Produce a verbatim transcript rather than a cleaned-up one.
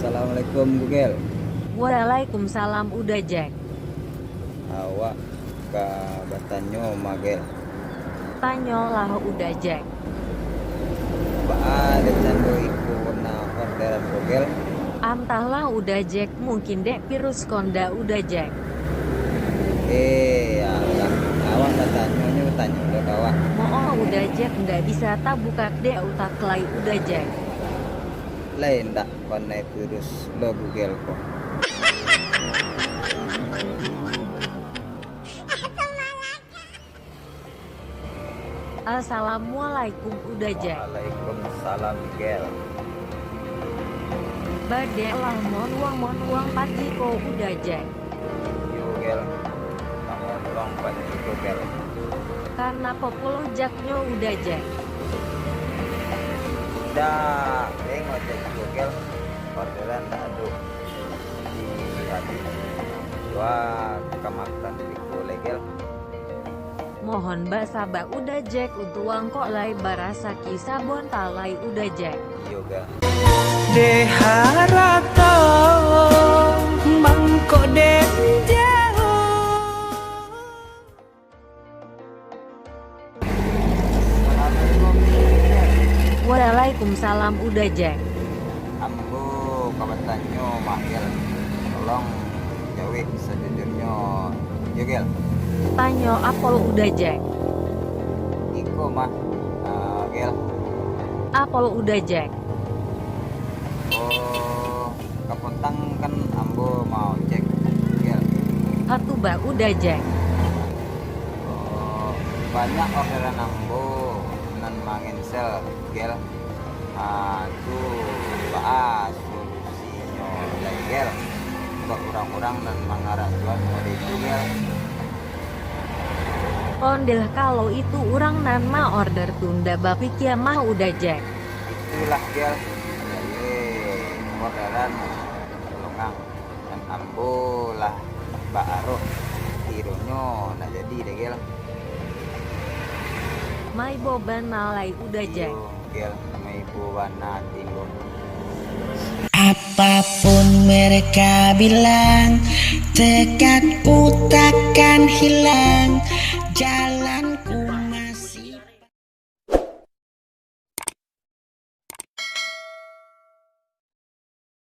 Assalamualaikum, Google. Waalaikumsalam, Uda Jack. Awak ka batanyo mah, Gel. Tanyolah, Uda Jack. Baa dek cando iko na orderan ko, Gel? Antahlah, Uda Jack, mungkin dek virus ko ndak, Uda Jack. Eh, alah, awak batanyo nyo tanyo dek awak. Mo'o, Uda Jack, ndak bisa tabukak dek utak lai, Uda Jack. Lai ndak konai virus lo Google ko. Assalamualaikum, Uda Jack. Waalaikumsalam, Gel. Badeklah monuang-monuang pagi ko, Uda Jack. Yo, Gel. Kamu pulang pagi ko, Gel. Karena populo jaknyo, Uda Jack. Uda, eh, ngojek juo, Gel. Orderan ado di adi. Juo ka makan di Google, Gel. Mohon basaba, Uda Jack, untuang kok lai barasaki sabanta lai, Uda Jack. Iyo, Gel. Dek harato mangko den jauah. Assalamualaikum. Waalaikumsalam, Uda Jack. Ambo ka batanyo mah, Gel. Tolong jawek sajujurnyo, yo, Gel. Tanyo apo, Uda Jack? Iko mah, ah, Gel. Apo, Uda Jack? Oh, kapotang kan ambo maojek, Gel. Atu ba, Uda Jack. Oh, banyak orderan ambo nan mangensel, Gel. Ah, tu baa solusinyo lai, Gel? Untuak urang-urang nan mangaratuan model itu, Gel. Ondeh, kalau itu urang nan ma-order tu ndak bapikia mah, Uda Jack. Itulah, Gel. Jadi, orderan longang. Nan ambo lah baaroh, kironyo nak jadi deh, Gel. Maibo bana lai, Uda Jack. Iyo, Gel, maibo bana timbul. Apapun mereka bilang, tekadku takkan hilang. Jalan